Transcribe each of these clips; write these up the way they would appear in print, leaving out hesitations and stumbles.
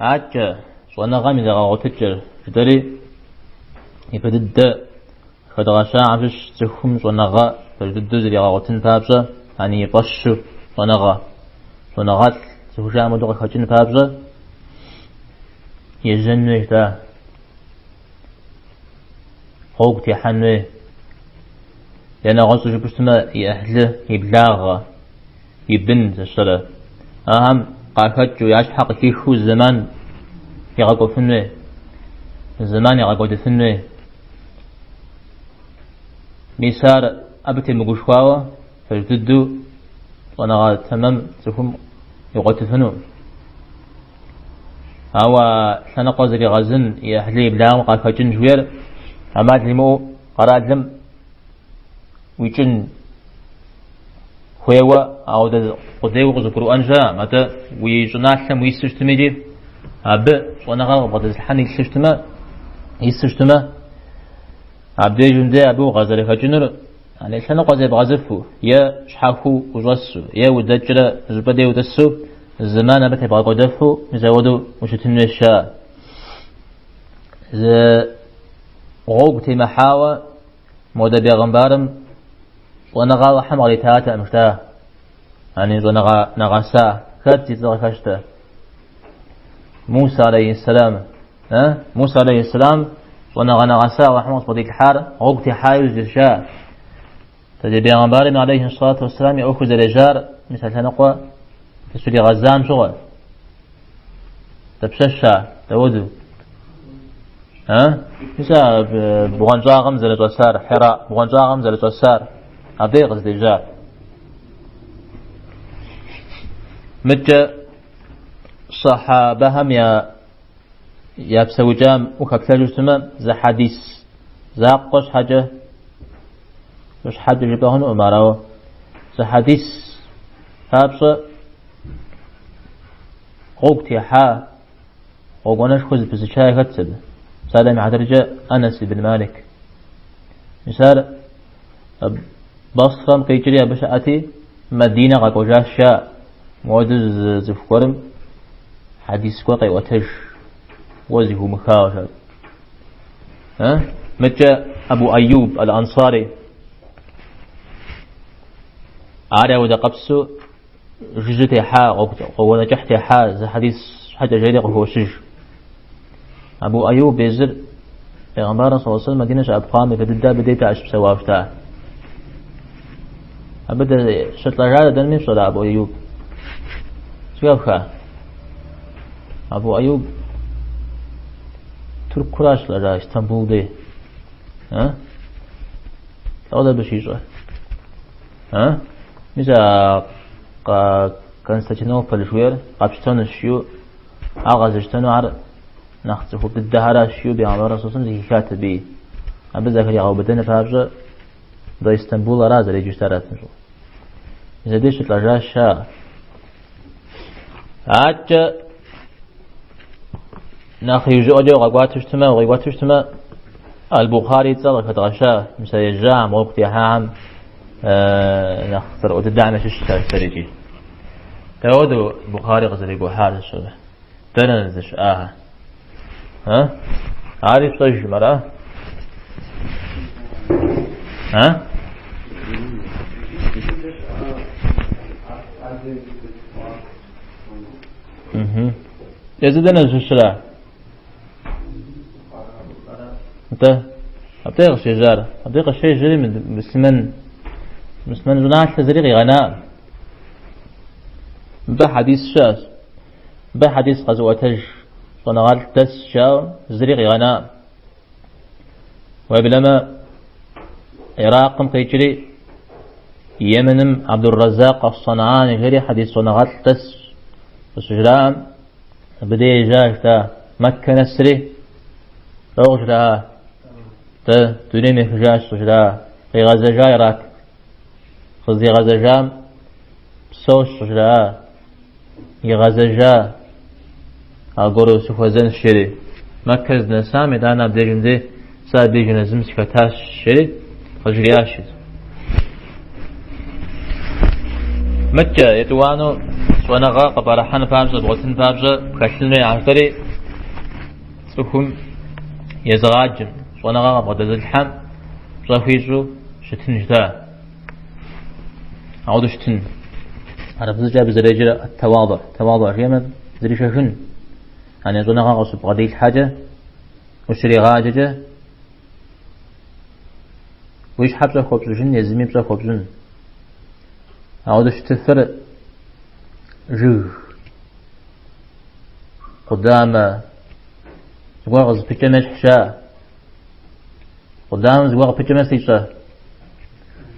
Адэкӏэ щӏэныгъэм и зэгъэгъуэтыкӏэр жытӏэри ипэ дыдэ хэдгъэщахэм щыщ цӏыхум щӏэныгъэ пэж дыдэу зригъэгъуэтын папщӏэ, ани и фӏэщу щӏэныгъэ, щӏэныгъэлӏ зыхужаӏэм хуэдэу къыхэкӏын папщӏэ ежьэн хуей жытӏа, гъуэгу техьэн хуей. Е нэгъуэщӏу жыпӏэу щытмэ, и ӏыхьлы, и благъэ, и бын зэщэрэ. Ахэм къахэкӏыу, я щхьэ къыхихыу зэман игъэкӏуэфын хуей, зэман игъэкӏуэдыфын хуей. Мис ар абы темыгушхуауэ, пэж дыдэу щӏэныгъэ тэмэм цӏыхум игъуэтыфыну. Ауэ лъэныкъуэ зригъэзын, и ӏыхьлы и благъэм къахэкӏын жыхуиӏэр ӏэмал имыӏэу къэралым уикӏын хуейуэ ауэдэ къудейуэ къызыгурыӏуэн щыӏэкъым. Атӏэ уи щӏыналъэм уису щытми икӏи абы щӏэныгъэр къыбгъэдэзылъхьэн илъу щытмэ, ису щытмэ, абдежым де абы укъазэрыхэкӏынур ани лъэныкъуэ зебгъэзыфу, е щхьэхуу ущӏэсу, е удэкӏрэ щӏыпӏэ дей утӏысу, зэман абы тебгъэкӏуэдэфу, мис ауэдэу ущытын хуейщ жаӏэ. Зы гъуэгу темыхьауэ модэ бегъымбарым щӏэныгъэ Алыхьым къритатэкъым жытӏа, ани щӏэныгъэ нэгъэса, хэт зи цӏэ къыхэщтэ? Муса алейхьиссэлам. Муса алейхьиссэлам щӏэныгъэ нэгъэса Алыхьым къызыбгъэдилъхьар гъуэгу техьа иужькӏэщ жаӏэ. Дэ ди бегъымбарым алейхьиссалату уэсселам и ӏуэхур зэрежьар мис а лъэныкъуэ зыщригъэзам щыгъуэ. Дапщэщ ар, дауэду? Мис а бгъуэнщӏагъым зэрыщӏэсар, Хьира бгъуэнщӏагъым зэрыщӏэсар, абдей къыздежьар. Мыдкӏэ сахьабэхэм я псэукӏам ухэплъэжу щытмэ, зы хьэдис закъуэ щхьэкӏэ, щхьэкӏэ жыпӏэ хъунукъым ар, ауэ зы хьэдис папщӏэ гъуэгу техьа, гъуэгуанэшхуэ зэпызыча яхэтщ абы. Псалъэм и хьэтыркӏэ Анас ибн Малик. Мис ар Басрэм къикӏри абы щыӏэти, Мадинэ къэкӏуэжащ жаӏэ. Мыуэдэу зы цӏыху гуэрым хьэдис гуэр къеӏуэтэж, уэ зэхыумыхауэ жаӏэ. Мыдкӏэ Абу Айюб аль-Ансари. Ар ауэдэ къэпсу жыжьэ техьа, гъуэгуанэ кӏыхь техьа зы хьэдис щхьэкӏэ жери къыхощыж. Абу Айюб езыр Пейгъэмбарыр саллаллаху алейхи ва сэллэм Мадинэ щыӏэпхъуам ипэ дыдэ абы деж щыпсэуауэ щыта. Абы щылӏэжар дэнэми пщӏэрэ Абу Айюб? Зэхэфха? Абу Айюб Тыркура щылӏэжа, Истамбул дей. А? Лӏо абы щищӏэр? А? Мис а Константинополь жыхуиӏэр къэпщтэнущ жиӏэу, ар къэзыщтэну ар нэхъ цӏыхуфӏ дыдэхэращ жиӏэу Бегъымбарыр саллаллаху алейхи ва сэллэм зэхихат абыи. Абы зэхригъэубыдэн папщӏэ дэ Истамбул ара зэреджэу щытар абы щыгъуэ. Мис абдеж щылӏэжащ жаӏэ. Адэкӏэ нэхъ иужьыӏуэкӏэ укъэкӏуатэу щытмэ, укъикӏуэту щытмэ, Аль-Бухари и цӏэр къыхэдгъэща, мис а ежьахэм, гъуэгу техьахэм нэхъ цӏэрыӏуэ дыдэхэм ящыщщ ар икӏи. Дауэдэу Бухари къызэрикӏухьар щӏы? Дэнэ здэщыӏахэр? А? Ари пщӏэжым, ара? А? Езы дэнэ зыщыщра? Нтӏэ, абдей къыщежьар. Абдей къыщежьэри муслъымэн, муслъымэн щӏыналъэ зыри къигъэнакъым. Мыбы хьэдис щыӏэщ. Мыбы хьэдис къэзыӏуэтэж щӏэныгъэлӏ дэс жаӏэу зыри къигъэнакъым. Уеблэмэ, Иракым къикӏри, Йеменым Абдурразакъ ас-Санаани жери хьэдис щӏэныгъэлӏ дэсщ къыщыжраӏэм, абы дей ежьа жытӏа, Мэккэ нэсри, лӏо къыжраӏа, дэ дунейм ехыжащ къыжраӏа, къигъэзэжа Ирак. Къыздигъэзэжам псэущ къыжраӏа, игъэзэжа аргуэру сыхуэзэнщ жери. Мэккэ здынэсам итӏанэ абдежым дей сэ абы и жэназым сыхэтащ жери къыжриӏащ. Мыдкӏэ етӏуанэу. Щӏэныгъэ къыпӏэрыхьэн папщӏэ, бгъуэтын папщӏэ пхэлъын хуей ахъшэри цӏыхум езыгъаджэм, щӏэныгъэ къыбгъэдэзылъхьэм пщӏэ хуищӏу щытын жыта. Ауэдэу щытын. Арабзэкӏэ абы зэреджэр ат-тавадуӏ. Тавадуӏ жиӏэмэ, зришэхын. Яни щӏэныгъэ къыщыбгъэдилъхьэкӏэ, ущригъаджэкӏэ, уи щхьэ пщӏэ хуэпщӏыжын, езыми пщӏэ хуэпщӏын. Ауэдэу щытыфыр жыг къудамэ зыгуэр къызыпыкӏэм ещхь жаӏэ. Къудамэм зыгуэр къыпыкӏэмэ сыт ищӏэ?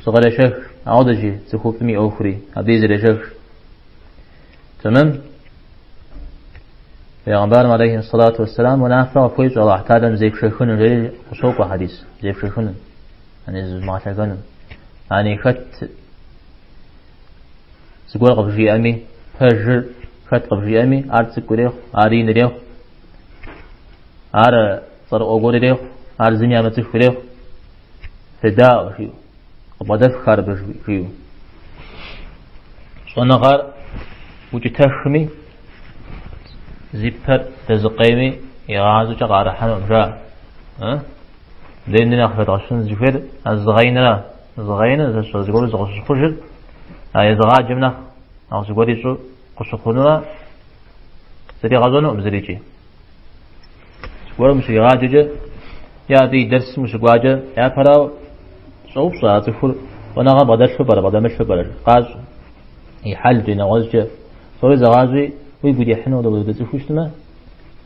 Зыкърешэх. Ауэдэщи цӏыхуфӏым и ӏуэхури, абыи зрешэх. Тэмэм? Пейгъэмбарым алейхи сэлату уэсселам унафэ къыхуещӏ Аллахь Тэхьэлам зепшэхыну, жери къыщокӏуэ хьэдис, зепшэхыну, яни зызмыгъэлъэгэну. Яни хэт зыгуэр къывжиӏэми, пэжыр хэт къывжиӏэми, ар цӏыкӏу ирехъу, ар ин ирехъу, ар цӏэрыӏуэ гуэр ирехъу, ар зыми ямыцӏыху ирехъу, федаӏуэ, жиӏэу, къыбгъэдэфх ар абы, жиӏэу. Щӏэныгъэр укӏытэхми, зи пэр дэзыкъейми игъащӏэкӏэ къаӏэрыхьэнукъым, жаӏэ. Дэ нэхъ къыхэдгъэщын зыхуейр а зыгъэинра. Зыгъэиныр зэщӏэ зыгуэру зыкъыщыхъужыр, а езыгъаджэм нэхъ нэхъ зыгуэр ищӏу къыщыхъунура зригъэщӏэнукъым зырикӏи. Зыгуэрым ущригъаджэкӏэ е абы и дэрсым ущыкӏуакӏэ, япэрауэ щӏэупщӏэ а цӏыхур щӏэныгъэ бгъэдэлъу пӏэрэ, бгъэдэмылъу пӏэрэ, къащӏэ. И хьэлкӏэ, нэгъуэщӏкӏэ. Псори зэгъащӏи, уигу ирихьыну апхуэдэ цӏыхуу щытмэ,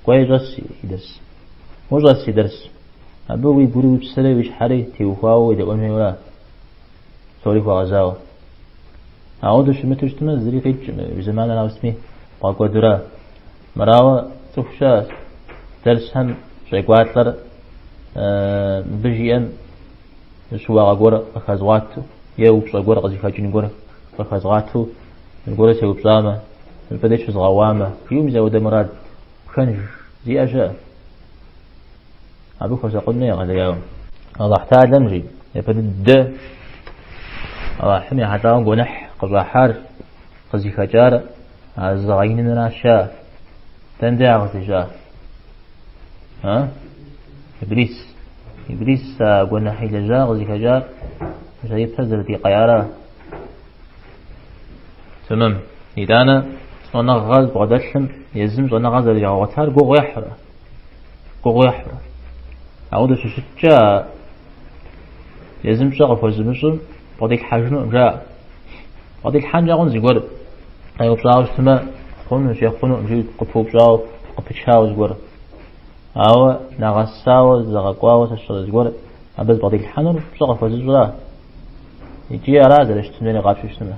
кӏуэи щӏэс и дэрс. Ущӏэс и дэрс. Абы уи гури, уи псэри, уи щхьэри теухуауэ уедэӏуэн хуейуэра? Псори хуэгъэзауэ. Ауэдэу щымыту щытмэ, зыри къикӏкъым, уи зэманыр ауэ сытми бгъэкӏуэдура. Мырауэ цӏыху щыӏэщ, дэрсхэм щӏекӏуалӏэр мыбы жиӏэм щыуагъэ гуэр къыхэзгъуатэу е упщӏэ гуэр къызыхэкӏын гуэр къыхэзгъуатэу зыгуэрэ сеупщӏамэ, мыбы деж щызгъэуамэ, жиӏэу мис ауэдэ мурад пхэнж зиӏэ щыӏэ. Абы хуэсакъын хуей егъэлеяуэ. Аллахь Тэхьэлам жи, япэ дыдэ Аллахьым ехьэлӏауэ гуэныхь къыщӏахьар, къызыхэкӏар а зыгъэиныныращ жаӏэ. Дэнэ дей ар къыздежьар? А? Иблис. Иблис а гуэныхь илэжьар къызыхэкӏар мис а и пэр зэрыдикъеяра. Тэмэм. Итӏанэ щӏэныгъэ зыбгъэдэлъым езым щӏэныгъэ зэригъэгъуэтар гугъу ехьурэ. Гугъу ехьурэ. Ауэдэу щыщыткӏэ езым пщӏэ къыхуэзымыщӏым бгъэдилъхьэжынукъым, жаӏэ. Бгъэдилъхьэнкӏэ хъун зыгуэр къеупщӏауэ щытмэ, хъунущ е хъунукъым жиӏэу къыпыупщӏауэ, къыпычауэ зыгуэр. Ауэ нэгъэсауэ, зэгъэкӏуауэ сэ сщӏэрэ зыгуэр абы зыбгъэдилъхьэнур пщӏэ къыхуэзыщӏра. Икӏи ара зэрыщытын хуейри къапщтэу щытмэ.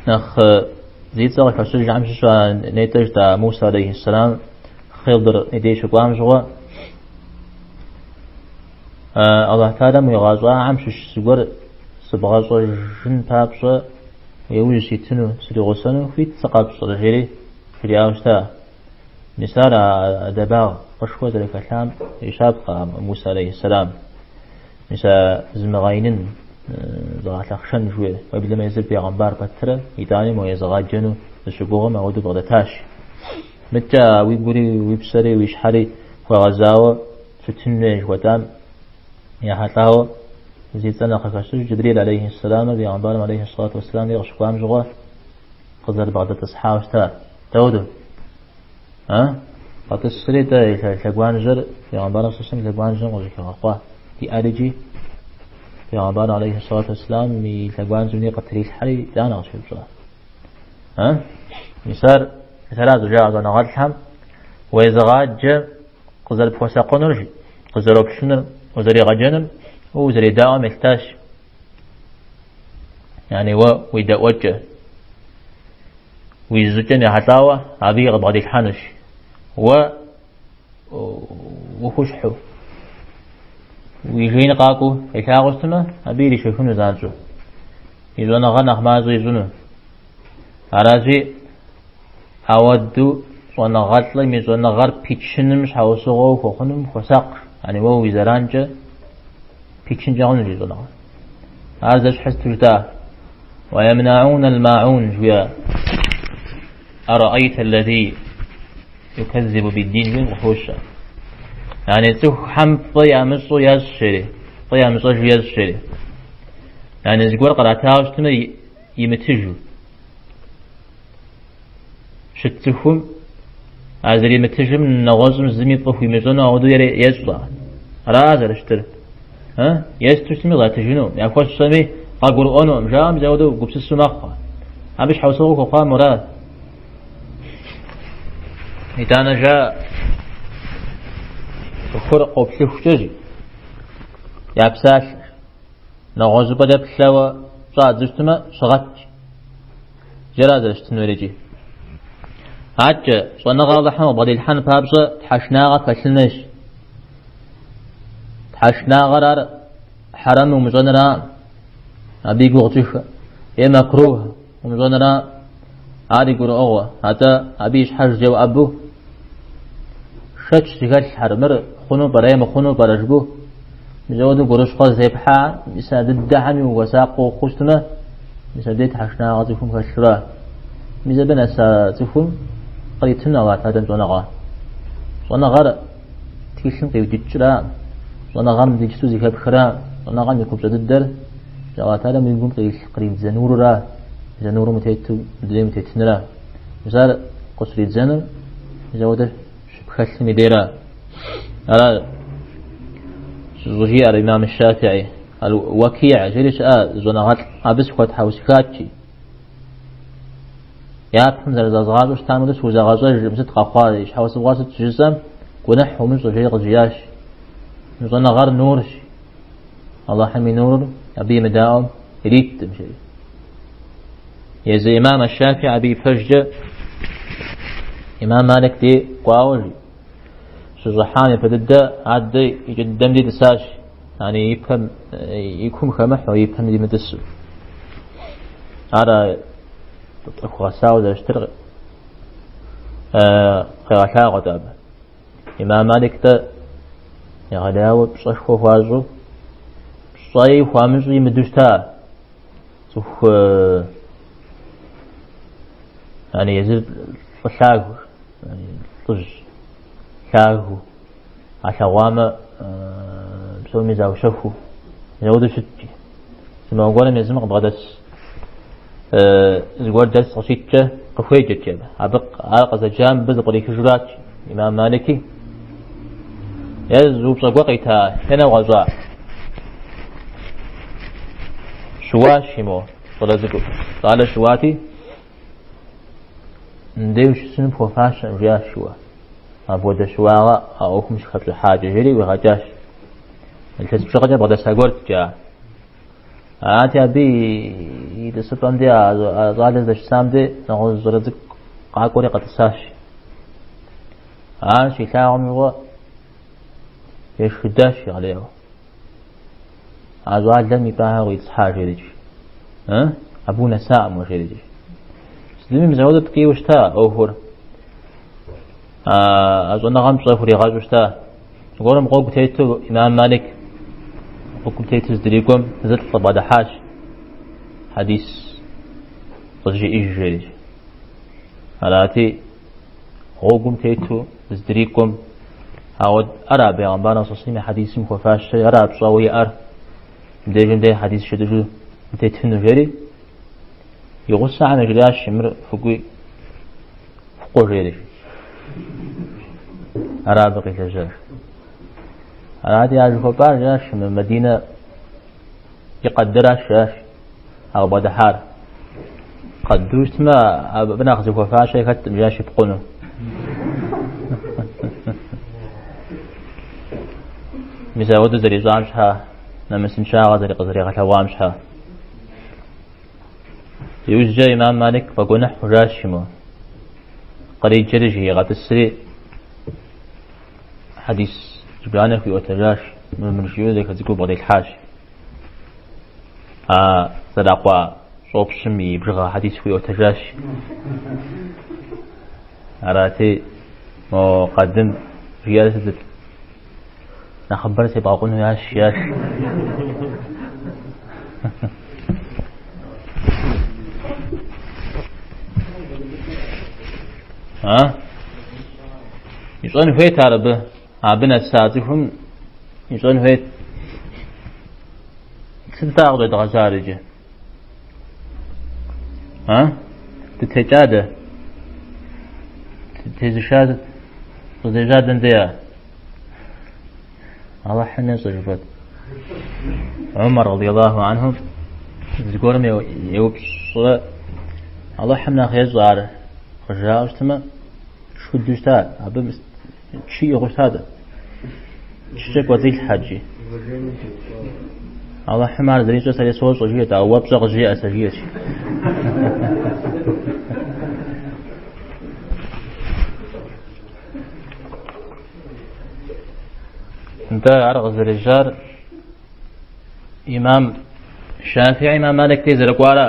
Нэхъ зи цӏэ къыхэщыжхэм щыщу а нетӏэ жытӏа Муса алейхьиссэлам Хъидр и деж щыкӏуам щыгъуэ Аллахь Тэхьэлам уигъэщӏахэм щыщ зыгуэр сыбгъэщӏэжын папщӏэ иужь ситыну, сригъусэну хуит сыкъэпщӏрэ, жери жриӏауэ щыта. Мис ар а ӏэдэбагъышхуэ зэрыхэлъам и щапхъэ Муса алейхьиссэлам. Мис а зымыгъэинын, зыгъэлъэхъшэн жыхуиӏэр, уеблэмэ езыр пегъэмбар пэтрэ, итӏани мо езыгъаджэну зыщыгугъым ауэдэу бгъэдэтащ. Мыткӏэ а уи гури, уи псэри, уи щхьэри хуэгъэзауэ щытын хуей жыхуэтӏам ехьэлӏауэ зи цӏэ нэхъ къыхэщыж Джибрил алейхьиссэламыр пегъэмбарым алейхьиссалату уэсселам деж къыщыкӏуам щыгъуэ къызэрыбгъэдэтӏысхьауэ щыта. Дауэдэу? А? Къэтӏысри тӏэ и лъэгуанжьэр пегъэмбарым сысым лъэгуанжьэм къыжьэхигъэкъуа. И ӏэр икӏи пегъэмбар алейхьиссалату уэсселам и лъэгуанжьэм дей къытрилъхьэри итӏанэ къыщеупщӏа. А? Мис ар, мис ара жаӏэ щӏэныгъэлӏхэм уезыгъаджэ къызэрыпхуэсакъынур, къызэроплъынур, узэригъэджэнур, уэ узэредаӏуэм елъытащ. Яни уэ уи дэӏуэкӏэ, уи зыщӏыкӏэм ехьэлӏауэ абыи къыбгъэдилъхьэнущ. Уэ ухущхьу, уи жеин къакӏуэу илъагъуу щытмэ, абы иришэхыну занщӏэу, и щӏэныгъэр нэхъ мащӏэ ищӏыну. Аращи, ауэдэу щӏэныгъэлӏым и щӏэныгъэр пичыным щхьэусыгъуэ ухуэхъуным хуэсакъ, яни уэ уи зэранкӏэ пичынкӏэ хъунущ и щӏэныгъэр. Ар зэщхьыр сыту щыта? Уа-ямнаун аль-маун жиӏэ Араӏайта аллази юкэззибу биддин жиӏэм къыхощ. Яни цӏыхухэм фӏы ямыщӏэу ещӏ жери, фӏы ямыщӏэжу ещӏ жери. Яни зыгуэр къратауэ щытмэ имытыжу. Щыт цӏыхум а зэримытыжым нэгъуэщӏым зыми фӏы хуимыщӏэну ауэдэу ещӏ. Ара зэрыщытыр? Есту щытми къратыжыну, яхуэсщӏэми къагурыӏуэнукъым, жаӏэу мис ауэдэу гупсысу мэхъу. Абы щхьэусыгъуэ хуэхъуа мора? Итӏанэ жа цӏыхур къоплъыхукӏэ жи, я псалъэр. Нэгъуэщӏыпӏэкӏэ плъэуэ щӏадзэу щытмэ, щыгъэт. Жара зэрыщытын хуейр икӏи. Аткӏэ, щӏэныгъэ Алыхьым къыбгъэдилъхьэн папщӏэ тхьэшынагъэ пхэлъын хуейщ. Тхьэшынагъэр ар хьэрэм умыщӏэныра, абы и гугъу тщӏыхэ, е макрух умыщӏэныра, ар и гурыӏуэгъуэ, атӏэ абы и щхьэжкӏэ уӏэбу шэч зыхэлъхэр, мыр хъуну пӏэрэ е мыхъуну пӏэрэ жыпӏэу, мис ауэдэу гурыщхъуэ зытепхьа, мис а дыдэхэми ухуэсакъыу ухъуу щытмэ, мис абдей тхьэшынагъэ цӏыхум хэлъура. Мис абы нэса цӏыхум къритыну Аллахь Тэхьэлам щӏэныгъэ. Щӏэныгъэр тхылъым къиуджыкӏра, щӏэныгъэм иджыпсту зэхэпхра, щӏэныгъэм и купщӏэ дыдэр Аллахь Тэхьэлам уи гум къридзэ нурра, мис а нурым утету дунейм утетынра. Мис ар къыщридзэнур мис ауэдэр щыпхэлъым и дейра. Ара щӏыжиӏэр имам Шафии, Уакиӏ жери щыӏа щӏэныгъэлӏ, абы сыхуэтхьэусыхат жи. Япэм зэрызэзгъащӏэу щытам хуэдэу схузэгъэщӏэжкъым, сыт къэхъуар, и щхьэусыгъуэр сыт жысӏэм, гуэныхь умыщӏэ жери къызжиӏащ. Мы щӏэныгъэр нурщ, Аллахьым и нурыр абы имыдаӏуэм ириткъым, жери. Езы имам аш-Шафии абы и пэжкӏэ имам Малик дей кӏуауэ жи. Щыщӏыхьам япэ дыдэ адэ и кӏэ дыдэм дей тӏысащ. Яни и пэм, и кум хэмыхьу, и пэм димытӏысу. Ар цӏыху гъэсауэ зэрыщытыр къегъэлъагъуэт абы. Имам Малик-тӏэ егъэлеяуэ пщӏэшхуэ хуащӏу, пщӏэи хуамыщӏи имыдэу щыта цӏыху, яни езыр лӏы лъагэу, лӏыжь лъагэу. Алъэгъуамэ, псоми заущэхуу, зауэдэу щыткӏи. Зы махуэ гуэрым езым къыбгъэдэс зыгуэр дэрс къыщиткӏэ къыхуеджэт абы. Абы ар къызэджам абы зыкърихыжурат имам Малики. Е зы упщӏэ гуэр къита, е нэгъуэщӏа. Щыуащ мо щӏалэ цӏыкӏур. Щӏалэ щыуати, Мыбдеж ущысыну пхуэфащэкъым, жиӏащ жиӏэу. Апхуэдэ щыуагъэ а ӏуэхум щыхэпщӏыхьакӏэ, жери ӏуигъэкӏащ. Илъэс бжыгъэкӏэ бгъэдэса гуэрт джа. Арати, абы и тӏысыпӏэм де, а щӏалэр здэщысам де, нэгъуэщӏ щӏалэ цӏыкӏу къакӏуэри къэтӏысащ. Ар щилъагъум щыгъуэ ешхыдащ егъэлеяуэ. А щӏалэм и пӏэхэр къитӏысхьа, жерикӏ. Абы унэсакъым уэ, жерикӏ. Сытми мис ауэдэу ткӏийуэ щыта ӏуэхур. А щӏэныгъэм пщӏэ хуригъэщӏу щыта. Зыгуэрым гъуэгу тету имам Малик гъуэгум тету здрикӏуэм зылӏ къыбгъэдыхьащ. Хьэдис къызжеӏыж, жерикӏ. Арати, гъуэгум тету здрикӏуэм, ауэ ара бегъымбар сосым и хьэдисым хуэфащэри, ара пщӏэуэ иӏэр, мыбдежым де хьэдис жытӏыжу тетыну жери, и гъусэхэм яжриӏащ, мыр фыкӏуи фкъуэ жери. Ара абы къилэжьар. Арати, а жыхуэпӏар жиӏащ, мы Мадинэ и къэдыращ, жиӏащ. А къыбгъэдыхьар. Къэду щытмэ, абы нэхъ зыхуэфащэ хэткъым, жиӏащ пкъуну. Мис ауэдэу зэрищӏам щхьа, нэмысыншагъэ зэрикъызэригъэлъэгъуам щхьа. Иужькӏэ имам Малик фӏэгуэныхь хъужащ мо. Къриджэри жигъэтӏысри хьэдис зыбжанэ хуиӏуэтэжащ, мыр жиӏэу зэхэцӏыкӏуу бгъэделъхьащ. А зэракъуа щӏопщым и бжыгъэ хьэдис хуиӏуэтэжащ. Арати, мо къэдым жиӏэр сытыт? Нэхъыбэр себгъэкъуну ящ, жиӏащ. А? Ищӏэн хуейт ар абы. Абы нэса цӏыхум ищӏэн хуейт. Сыт ар къыщӏедгъэжьар иджы? А? Дытекӏа дэ? Тезыша сыт? Къыздежьар дэнэ дей ар? Аллахьым ещӏэ жыфӏэт. Умар радиаллаху анху зыгуэрым еупщӏрэ Аллахьым нэхъ ещӏэ ар къыжраӏэу щытмэ, шхыдэу щыта, абы чы иӏыгъыу щыта дэ. Чыкӏэ кӏуэцӏилъхьэт жи. Аллахьым ар зэрищӏэр сэри сощӏэ жиӏэт, ауэ уэ пщӏэ къызжеӏэ сэ жиӏэщ. Нтӏэ, ар къызэрежьар имам Шафии имам Малик дей зэрыкӏуара.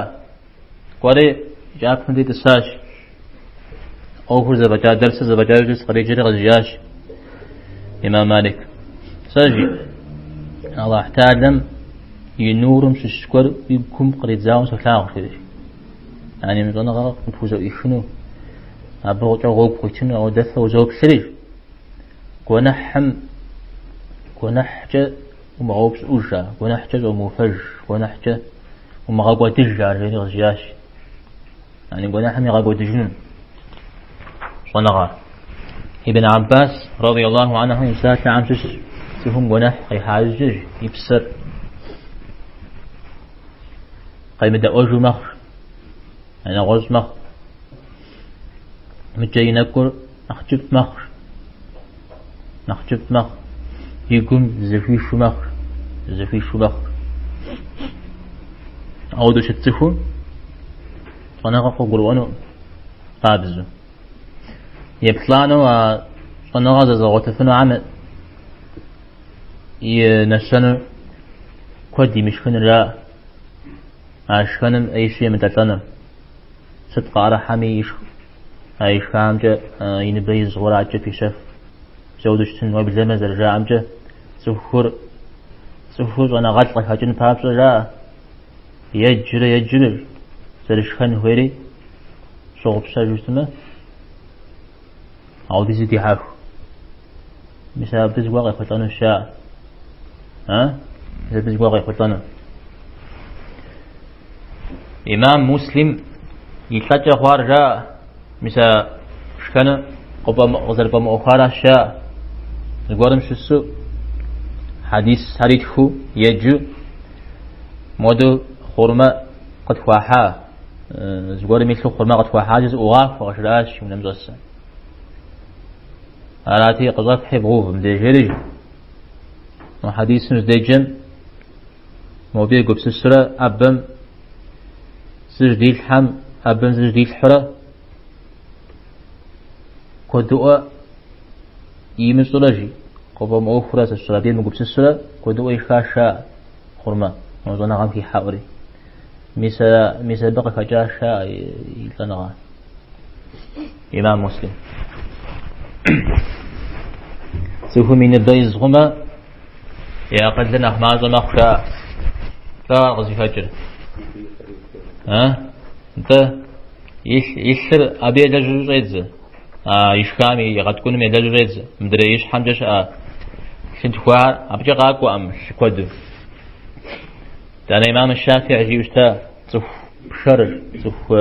Кӏуэри кӏапэм дей тӏысащ. ӏуэхур зэфӏэкӏа, дэрсыр зэфӏэкӏа иужькӏэ сыкъриджэри къызжиӏащ имам Малик. Сэ жи, Аллахь Тэхьэлам и нурым щыщ гуэр уи гум къридзауэ солъагъу, жери. Яни мы щӏэныгъэр къыпхузэӏуихыну, абыкӏэ гъуэгу къуитыну, ауэдэфэ узоплъри, гуэныхьым гуэныхькӏэ умыгъэупщӏыӏуж ар, гуэныхькӏэ щӏомыуфэж, гуэныхькӏэ умыгъэкӏуэдыж ар, жери къызжиӏащ. Яни гуэныхьым игъэкӏуэдыжыну щӏэныгъэр. Ибн Аббас, радиаллаху анху, и псалъэхэм щыщ цӏыхум гуэныхь къихьа иужькӏэ и псэр къемыдэӏуэжу мэхъу, нэгъуэщӏ мэхъу. Мыкӏэ и нэкӏур нэхъ кӏыфӏ мэхъу, нэхъ кӏыфӏ мэхъу, и гум зэхуишу мэхъу, зэхуишу мэхъу. Ауэдэу щыт цӏыхум щӏэныгъэ къыгурыӏуэну къабзэу. Еплӏанэу а щӏэныгъэ зэзыгъэгъуэтыфынухэм и нэщэныр куэд имышхыныр жаӏэ. А шхэным ӏеищу емылӏэлӏэныр. Сыт къыӏэрыхьэми ишх, а ишхамкӏэ и ныбэ из хъурэ адэкӏэ пищэф. Мис щытын, уеблэмэ зэрыжаӏэмкӏэ, цӏыхур цӏыхур щӏэныгъэлӏ къыхэкӏын папщӏэ жаӏэ. Еджрэ еджрэ зэрышхэн хуейри щыгъупщэжу щытмэ, ауэдизу дихьэху. Мис абы зыгуэр къехъулӏэну жаӏэ. А? Мис абы зыгуэр къехъулӏэну. Имам Муслим и лӏэкӏэ хъуар жаӏэ. Мис а шхэныр къызэрыфӏэмыӏуэхуаращ жаӏэ. Зыгуэрым щысу хьэдисхэр итхыу еджу модэу хъурмэ къытхуахьа. Зыгуэрым илъу хъурмэ къытхуахьащи зыӏугъахуэ къыжраӏащ унэм щӏэсым. Арати, къыщӏэфхьи вгъэув мыбдеж жери. Мо хьэдисым здеджэм, мобы егупсысурэ ӏэбэм зыжьдилъхьэм, ӏэбэм зыжьдилъхьурэ куэдыӏуэ имыщӏурэ жи, къыфӏэмыӏуэхурэ сыщӏрэ абы емыгупсысурэ куэдыӏуэ ишхащ жаӏэ хъурмэ, мо щӏэныгъэм хихьэӏури. Мис мис абы къыхэкӏащ жаӏэ и лӏэныгъэр. Имам Муслим. Цӏыхум и ныбэ из хъумэ, и акъылыр нэхъ мащӏэ мэхъу жаӏэ. Лӏо ар къызыхэкӏыр? А? Нтӏэ, и лъыр абы елэжьу щӏедзэ. А ишхам игъэткӏуным елэжьу щӏедзэ. Мыдрей и щхьэмкӏэ щыӏэ лъынтхуэхэр абыкӏэ къакӏуэкъым лъы куэду. Итӏанэ имам Шафии жиӏэу щыта цӏыху пшэр, цӏыху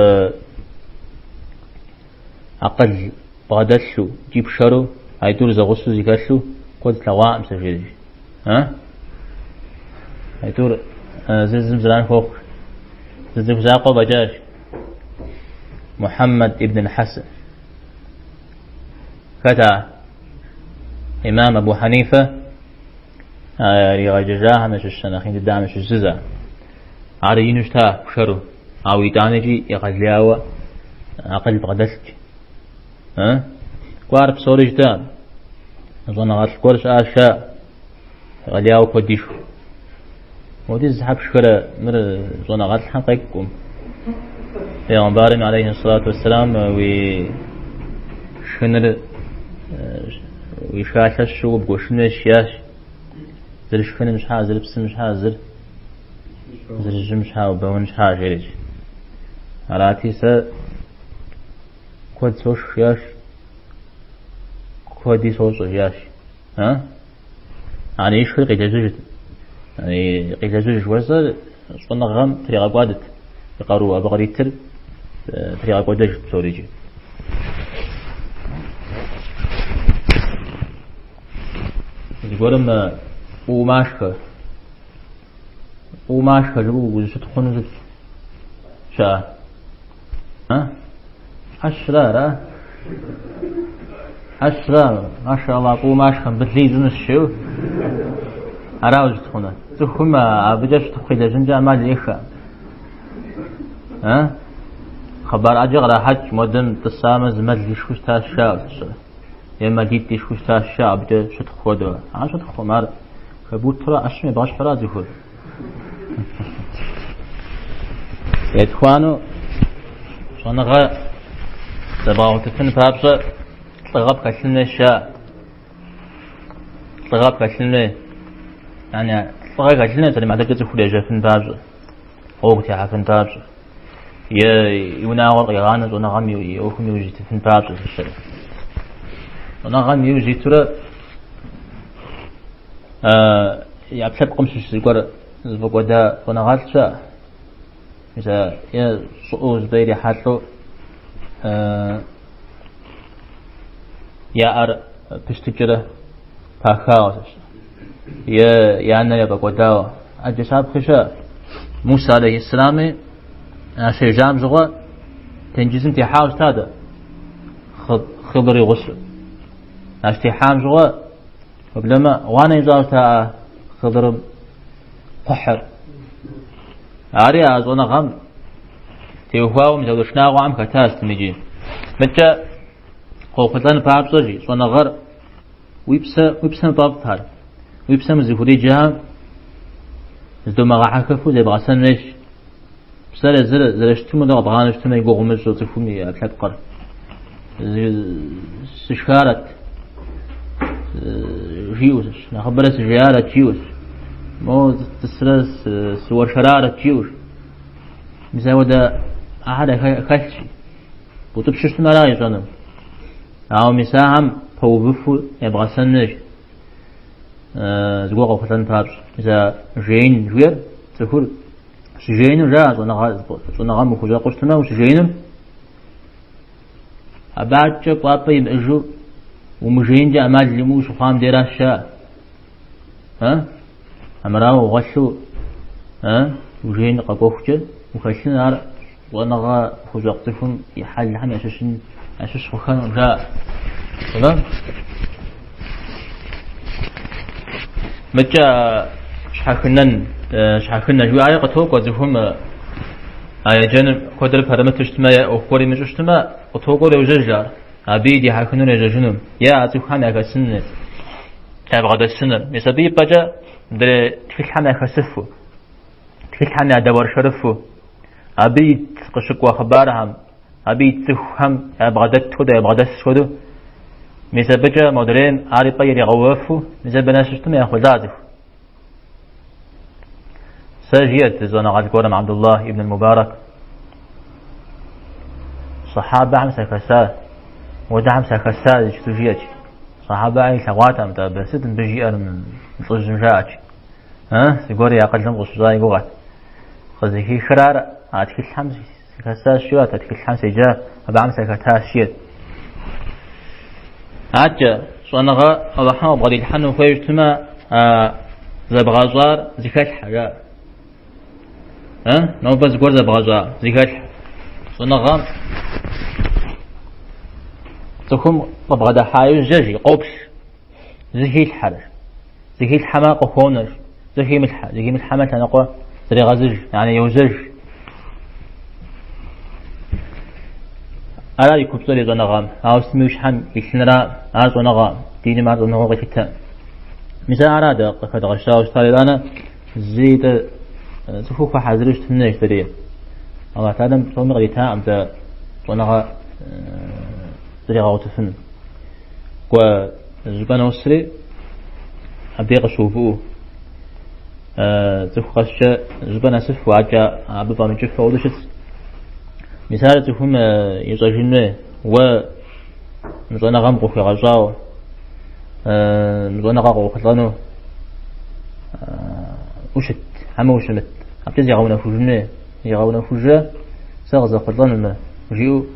акъыл бгъэдэлъу икӏи пшэру, айтӏур зэгъусэу зэхэлъу куэд слъэгъуакъым сэ жери. А? Айтӏур зыр зым зэран хуохъу. Зы цӏыху закъуэ фӏэкӏащ. Мухьэммэд ибн аль-Хьэсэн. Хэт ар? Имам Абу Хьэнифэ иригъэджэжахэм ящыщ, нэхъ ин дыдэхэм ящыщ зы. Ар ину щыта пшэру, ауэ итӏанэкӏи егъэлеяуэ акъыл бгъэдэлът. Кӏуэ ар псори щыта, щӏэныгъэлӏ гуэр щыӏащ жаӏэ, егъэлеяуэ куэд ишху. Модиз щхьэ пшхырэ мыр щӏэныгъэлӏхэм къекӏукъым. Пейгъэмбарым алейхи сэлату уэсселам уи шхыныр уи шхалъэр щыуэ бгуэшын хуейщ жиӏащ. Зыр шхыным щхьа, зыр псым щхьа, зыр зыр жьым щхьа, убэуэн щхьа жерикӏ. Арати, сэ куэд сошх жиӏащ. Куэди сощӏэ, жиӏащ. А? Ар ишхыр къилэжьыжт. Къилэжьыж жыхуэсӏэр щӏэныгъэм тригъэкӏуадэт и къару абы къритыр тригъэкӏуэдэжт псори икӏи. Зыгуэрым фӏыуэ машхэ. Фӏыуэ машхэ жыпӏэу узыщытхъуну сыт щыӏэ? А? ӏэщра, ара? ӏэщра, машалла, фӏыуэ машхэ, мыбы лы ищӏынущ, жиӏэу. Ара узыщытхъунур? Цӏыхум абыкӏэ щытхъу къилэжьынкӏэ ӏэмал иӏэххэкъым. А? Хъыбар ӏэджэ кърахьэкӏ, модэм тӏысамэ зы мэл ишхыу щытащ, жаӏэу сщӏэрэ. Е мэлитӏ ишхыу щытащ, жаӏэ, абыкӏэ щытхъу хуэдэу. Ар щытхъукъым, ар хэбутурэ ӏэщым ебгъэщхьура цӏыхур. Етхуанэу щӏэныгъэ зэбгъэгъуэтыфын папщӏэ лӏыгъэ пхэлъын хуейщ, жаӏэ. Лӏыгъэ пхэлъын хуей. Яни лӏыгъэ хэлъын хуей, псалъэм хьэтыркӏэ цӏыхур ежьэфын папщӏэ, гъуэгу техьэфын папщӏэ. Е и унагъуэр къигъанэу щӏэныгъэм и ӏуэхум иужь итыфын папщӏэ зыщыр. Щӏэныгъэм иужь итурэ и ӏэпкълъэпкъым щыщ зыгуэр зыфӏэкӏуэда щӏэныгъэлӏ щыӏэ. Мис а е щӏыӏэу зыщӏыпӏэ ирихьэлӏэу я ӏэр пыщтыкӏрэ пахауэ сэ сщӏэ. Е я нэр яфӏэкӏуэдауэ. ӏэджэ щапхъи щыӏэ. Муса алейхьиссалами а щежьам щыгъуэ тенджызым техьауэ щыта дэ. Хъыдыр и гъусэу. А щытехьам щыгъуэ Уеблэмэ, гъуанэ ищӏауэ щыта а Хъыдырым кхъухьыр. Ари а щӏэныгъэм теухуауэ мис апхуэдэ шынагъуэхэм хэтащ сытми икӏи. Мыдкӏэ къохъулӏэн папщӏэ, жи, щӏэныгъэр уи псэ, уи псэм фӏэфӏт ар. Уи псэм зыхуриджэхэм зыдомыгъэхьэхыфу зебгъэсэн хуейщ. Псэр езыр зэрыщытым хуэдэу къэбгъанэу щытмэ, и гугъу умыщӏу цӏыхум и ӏэпкълъэпкъыр. Сышхарэт, жиӏэущ, нэхъыбэрэ сыжеярэт, жиӏэущ. Мо тӏысрэ сыуэршэрарэт, жиӏэущ. Мис апхуэдэ ахэр хэлъщ. Бутӏыпщу щытмэ ара ищӏэнур. Ауэ мис ахэм пэувыфу ебгъэсэн хуейщ. Зыгуэр къохъулӏэн папщӏэ. Мис а жеин жиӏэр цӏыхур Щыжеинур жаӏэ щӏэныгъэ, щӏэныгъэм ухущӏэкъуу щытмэ, ущыжеинур абы адэкӏэ кӏуапӏэ имыӏэжу умыжеинкӏэ ӏэмал имыӏэу щыхъуам деращ жаӏэ. А? Амырауэ угъуэлъу, а? Ужеин къэкӏуэхукӏэ ухэлъын ар щӏэныгъэ хущӏэкъу цӏыхум и хьэлхэм ящыщын, ящыщ хъухэнукъым жаӏэ. Тэмэм? Мыдкӏэ щхьэхынэн, щхьэхынэ жиӏари къытокӏуэ цӏыхум а еджэным куэдрэ пэрымыту щытмэ е ӏуэху гуэр имыщӏу щытмэ, къытокӏуэу йожьэж ар. Абыи дихьэхынур ежьэжыну, е а цӏыхухэм яхэсыныр, ябгъэдэсыныр. Мис абы и пӏэкӏэ мыдрей тхылъхэм яхэсыфу, тхылъхэм ядэуэршэрыфу, абы ит къыщыкӏуэ хъыбархэм, Абы ит цӏыхухэм ябгъэдэт хуэдэу, ябгъэдэс хуэдэу, мис абыкӏэ модрейм ар и пӏэ иригъэувэфу, мис абы нэсу щытмэ, ехъулӏа цӏыху. Сэ жиӏэт зы щӏэныгъэлӏ гуэрым Абдуллах ибн Мубарак. Сахьабэхэм сахэса, уэдэхэм сахэса зыщыту жиӏэт. Сахьабэхэм илъэгъуатэкъым абы, сыт мыбы жиӏэр лӏыжьым жаӏэт. Зыгуэр и акъылым къыщыщӏа и гугъэт. Къызыхихыр ар а тхылъхэм Сыхэсащ жиӏэт, а тхылъхэм седжа, абыхэм сахэтащ жиӏэт. Адэкӏэ щӏэныгъэ Алыхьым къыбгъэдилъхьэну хуейуэ щытмэ, а зэбгъэщӏар зыхэлъхьэ, жаӏэ. А? Нобэ зыгуэр зэбгъэщӏа, зыхэлъхьэ. Щӏэныгъэм цӏыхум къыбгъэдыхьа иужькӏэ жи, къоплъ, зыхилъхьэр. Зыхилъхьэмэ къыхуонэж, зыхимылъхьэ, зыхимылъхьэмэ лъэныкъуэ зрегъэзыж, яни йожьэж. Ара и купщӏэр и щӏэныгъэм, ауэ сытми уи щхьэм илъынра ар щӏэныгъэ, диным ар щӏэныгъэу къелъытэ. Мис ара дэ къыхэдгъэщауэ щытар итӏанэ зыри дэ цӏыхур хуэхьэзыру щытын хуейщ дэри. Аллахь Тэхьэлам псоми къритакъым дэ щӏэныгъэ зригъэгъуэтыфын. Кӏуэ зыщӏыпӏэ носри, абдей къыщыувыӏэу цӏыху къэскӏэ зыщӏыпӏэ нэсыфу, адэкӏэ абы фӏэмыкӏыфу ауэдэу щытщ. Мис ар цӏыхум ищӏэжын хуей, уэ мы щӏэныгъэм къыхуигъэщӏауэ. щӏэныгъэ къохъулӏэну ущыт, хьэмэ ущымыт. Абыкӏэ зигъэунэхужын хуей. Зигъэунэхужрэ сэ къызэхъулӏэну мыр, жиӏэу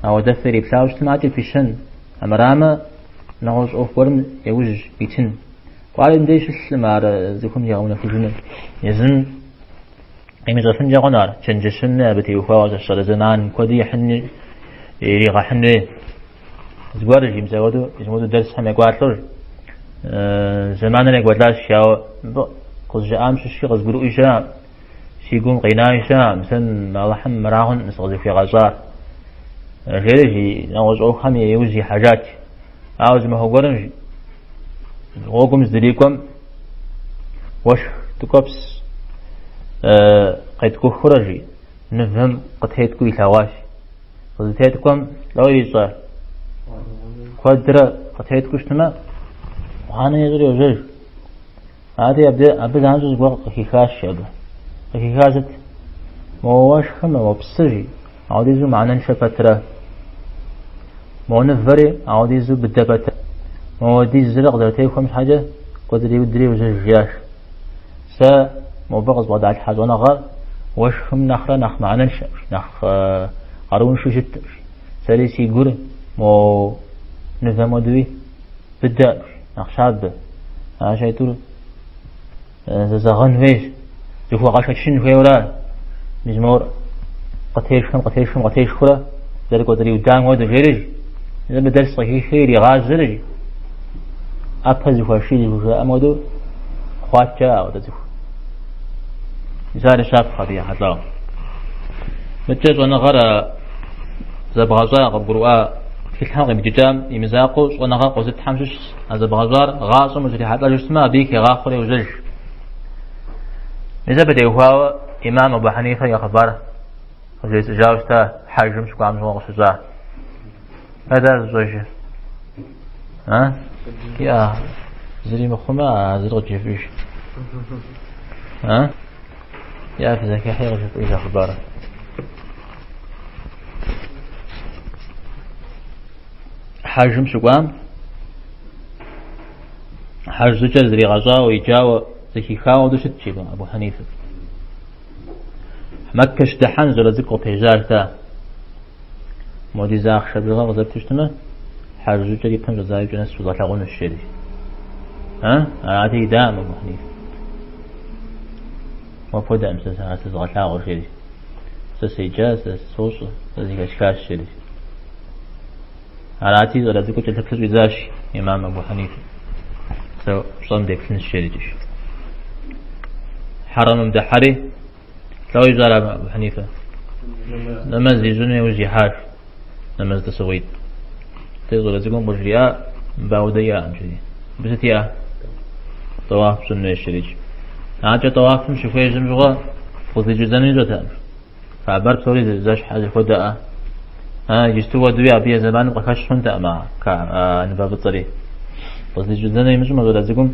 ауэдэфэ ириплъауэ щытмэ, адэкӏэ пищэн, амырамэ нэгъуэщӏ ӏуэху гуэрым яужь итын. Кӏуари мыбдеж щылъым ар цӏыхум зигъэунэхужыну. Езым къимыщӏэфынкӏэ хъуну ар, чэнджэщын хуей абы теухуауэ зэщӏэрэ зэман куэди ихьын иригъэхьын хуей. Зыгуэр жи, мис апхуэдэу, мис мыуэдэу дэрсхэм екӏуалӏэу зэманыр екӏуэлӏащ, ауэ мыбы къызжаӏам щыщи къызгурыӏуи щыӏэкъым, си гум къинаи щыӏэкъым, сэ Алыхьым мыра хъункъым сыкъызыхуигъэщӏар. Жери жи, нэгъуэщӏ ӏуэхухэм иужь ихьэжат. Ауэ зы махуэ гуэрым жи, гъуэгум здрикӏуэм уэшх ткӏуэпс къеткӏухыурэ жи, нывэм къытеткӏуэу илъэгъуащ. Къызытеткӏуэм лӏо ищӏэр? Куэдрэ къытеткӏуэу щытмэ, гъуанэ ещӏри йожьэж. Ари абы, абы занщӏэу зыгуэр къыхихащ абы. Къыхиха сыт? Мо уэшхым, мо псыр жи, ауэдизу мыхьэнэншэ пэтрэ. Мо нывэри ауэдизу быдэ пэтрэ. Моуэдизрэ къызэрытехуэм щхьэкӏэ кӏуэцӏриудри йожьэж жиӏащ. Сэ мобы къызбгъэдалъхьэ щӏэныгъэр уэшхым нэхърэ нэхъ мыхьэнэншэщ, нэхъ къарууншэу щыткъым. Сэри си гур мо нывэм хуэдэуи быдэщ, нэхъ щабэ. Аращ аитӏур зэзэгъын хуейщ, зыхуэгъэшэчын хуейуэра. Мис мор къытешхэм, къытешхэм, къытешхыурэ зэрыкӏуэцӏриудам хуэдэу жери, абы дэрс къыхихри иригъажьэри, ӏэпэ зыхуаший зыхужаӏэм хуэдэу хъуат жаӏэ апхуэдэ цӏыху. Мис ари щапхъэ абы ехьэлӏауэ. Мыдкӏэ щӏэныгъэр зэбгъэщӏа, къыбгурыӏуа тхылъхэм къибджыкӏам и мызакъуэу щӏэныгъэ къозытхэм щыщщ. А зэбгъэщӏар гъащӏэм ущрихьэлӏэжу щытмэ, абыи хегъахъуэри йожьэж. Мис абы теухуауэ имам Абу Хьэнифэ и хъыбар къыжесӏэжауэ щыта хьэжым щыкӏуам щыгъуэ къыщыщӏа. Хэт ар зыщӏэжыр? А? Иӏэ, зыри мыхъумэ, а зыр къыджефӏыж. А? Иӏэ, фызэхыхьи къыжефӏыж а хъыбарыр. Хьэжым щыкӏуам, хьэж щӏыкӏэр зригъэщӏауэ, иджауэ, зэхихауэ хуэдэу щытщ Абу Хьэнифэ. Мэккэ щыдыхьэн щӏалэ цӏыкӏу къыпежьащ та. Модиз ахъшэ бжыгъэ къызэпту щытмэ, хьэж щӏыкӏэр и пэм щӏэдзауэ и кӏэ нэс узгъэлъагъунущ, жери. А? Арати идаӏым Абу Хьэнифэ. Уэ пхуэдэкъым сэ ар сэзыгъэлъагъур, жери. Сэ седжа, сэ сощӏэ, сэ зэхэсхащ, жери. Арати, щӏалэ цӏыкӏур кӏэлъыплъу щӏидзащ имам Абу Хьэнифэ. Сэ пщӏэм деплъынщ, жерикӏи. Хьэрэмым дыхьэри, лӏо ищӏар Абу Хьэнифэ? Нэмэз ищӏыну иужь ихьащ. Нэмэз тӏысыгъуитӏ. Тэ щӏалэ цӏыкӏум къыжриӏа, мыбы ауэдэ иӏэкъым, жери. Мыбы сыт иӏэ? Тӏэуаф пщӏын хуейщ, жерикӏ. Акӏэ тӏэуафым щыхуежьэм щыгъуэ къыздикӏыдзэну ищӏэтэкъым. Каабэр псори зэщхьэ зэхуэдэӏэ. Иджысту хуэдэуи абы я зэманым къыхэщ хъунтэкъым а ныбэ фӏыцӏэри. Къыздикӏыдзэну имыщӏым а щӏалэ цӏыкӏум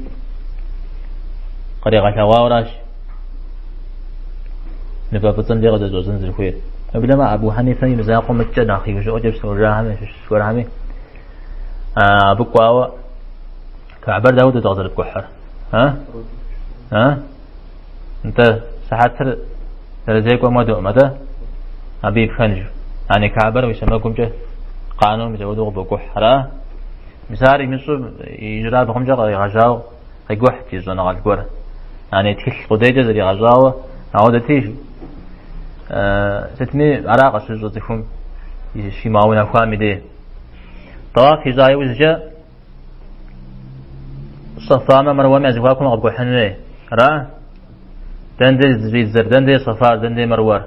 къригъэлъэгъуауэращ ныбэ фӏыцӏэм де къызэщӏэзын зэрыхуейр. Уеблэмэ Абу Хьэнифэ и мызакъуэу мыткӏэ нэхъ иужьыӏуэкӏэ псэужахэм ящыщ гуэрхэми абы кӏуауэ Каабэр дауэ дэ къызэрыпкӏухьыр? А? А? Нтӏэ, сыхьэтыр зэрызекӏуэм хуэдэукъым, атӏэ абы и пхэнж. Ани Каабэр уи сэмэгумкӏэ къанэу мис апхуэдэу къыбокӏухь, ара? Мис ар имыщӏу ижьырабгъумкӏэ къригъэжьауэ къикӏухьт и щӏэныгъэлӏ гуэр. Ани тхылъ къудейкӏэ зэригъэщӏауэ ауэдэти, сытми ара къыщыщӏыр цӏыхум щимыгъэунэхуам и дей. Тӏэуаф ищӏа иужькӏэ Сафамрэ Мэруэм я зэхуакум къэпкӏухьын хуей. Ара? Дэнэ дей зыщӏидзэр, дэнэ дей Сафар, дэнэ дей Мэруэр.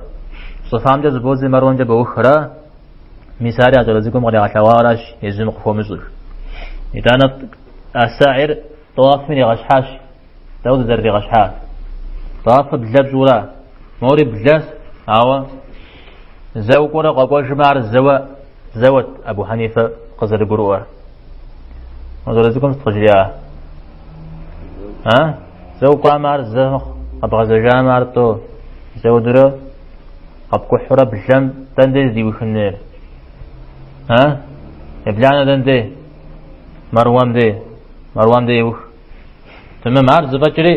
Сафамкӏэ зыбодзэ, Мэруэмкӏэ боух, ара? Мис ари а щӏалэ цӏыкӏум къригъэлъэгъуаращ, езым къыхуэмыщӏыр. Итӏанэ а саир тӏэуафым иригъэщхьащ. Дауэ зэрыригъэщхьар? Тӏэуафыр блэ пщӏыура? Мори блэ, ауэ зэ укӏуэрэ къэкӏуэжмэ ар зэуэ зэуэт Абу Хьэнифэ къызэрыгурыӏуэр. Мо щӏалэ цӏыкӏум сыт къыжриӏа? А? Зэ укӏуамэ ар зэ мэхъу, къэбгъэзэжамэ ар тӏо. Зэуэдурэ къэпкӏухьурэ блэм дэнэ дей здиухын хуейр? А? Ебланэ дэнэ дей? Мэруэм дей. Маруам де еух. Тэмэм, ар зэфӏэкӏри,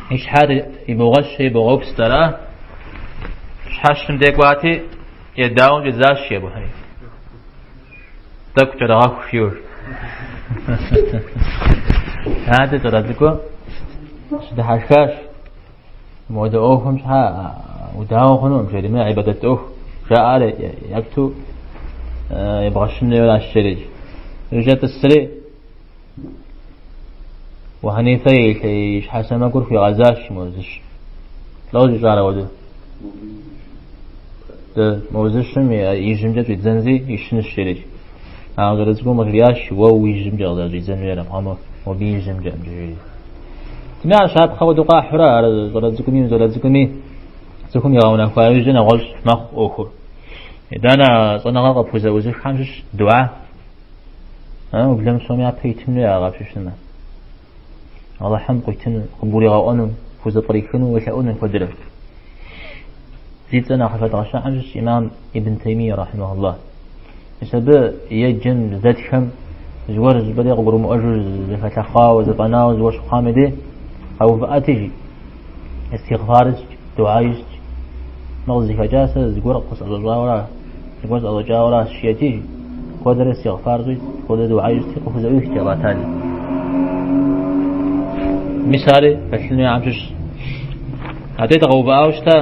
и щхьэр ибогъэщ, ибогъэупс, ара? Щхьэщым де кӏуати, едауэм щӏидзащ, жи Абу Хьэнифэ. Тӏэкӏу кӏэрыгъэху, жиӏэу. Адэ щӏалэ цӏыкӏур щыдыхьэшхащ. Мыуэдэ ӏуэхум щхьэ удауэ хъунукъым, жери, мыр гьибадэт ӏуэху жаӏар епту ебгъэщын хуейуэращ, жери. Иужькӏэ тӏысри, Абу Хьэнифэ и щхьэ сэмэгур хуигъэзащ мо зыщ. Лӏо зищӏар ауэдэу? Мо зыщым ижьымкӏэ щӏидзэнзи ищынщ, жери. Ауэ щӏалэ цӏыкӏум къыжриӏащ, уэ уи ижьымкӏэ къызэрыщӏидзэн хуейр, ахъумэ мобы и ижьымкӏэ, жери. Тми ар щапхъэ хуэдэу къахьурэ, ар щӏалэ цӏыкӏуми мыщӏалэ цӏыкӏуми цӏыхум игъэунэхуа иужькӏэ нэгъуэщӏ мэхъу ӏуэхур. Итӏанэ щӏэныгъэ къыпхузэӏузыххэм щыщ дуа. Ублэм псом япэ итын хуей ар къапщыщынмэ. Алыхьым къуитыну, къыбгуригъэӏуэну, пхузэпкърихыну уелъэӏуну куэдрэ. Зи цӏэ нэхъ хэдгъэщахэм щыщ имам Ибн Таймия рахьимахуллах. Мис абы еджэм, здэтхэм зыгуэр зыщӏыпӏэ къыгурымыӏуэжу зэхэлъэхъауэ, зэфӏэнауэ зыгуэр щыхъуам и дей къэувыӏэти, жи. Истигъфар ищӏт, дуа ищӏт. Мы къызыхэкӏа сэ зыгуэр къысӏэщӏэщӏауэра, зыгуэр сӏэщӏэкӏауэращ, жиӏэти, жи. Куэдрэ истигъфар щӏит, куэдрэ дуа ищӏти, къыхузэӏуихт Аллахь Тэхьэла. Мис ари хэлъыну яӏэм щыщ. Атӏэ дыкъэувыӏауэ щыта.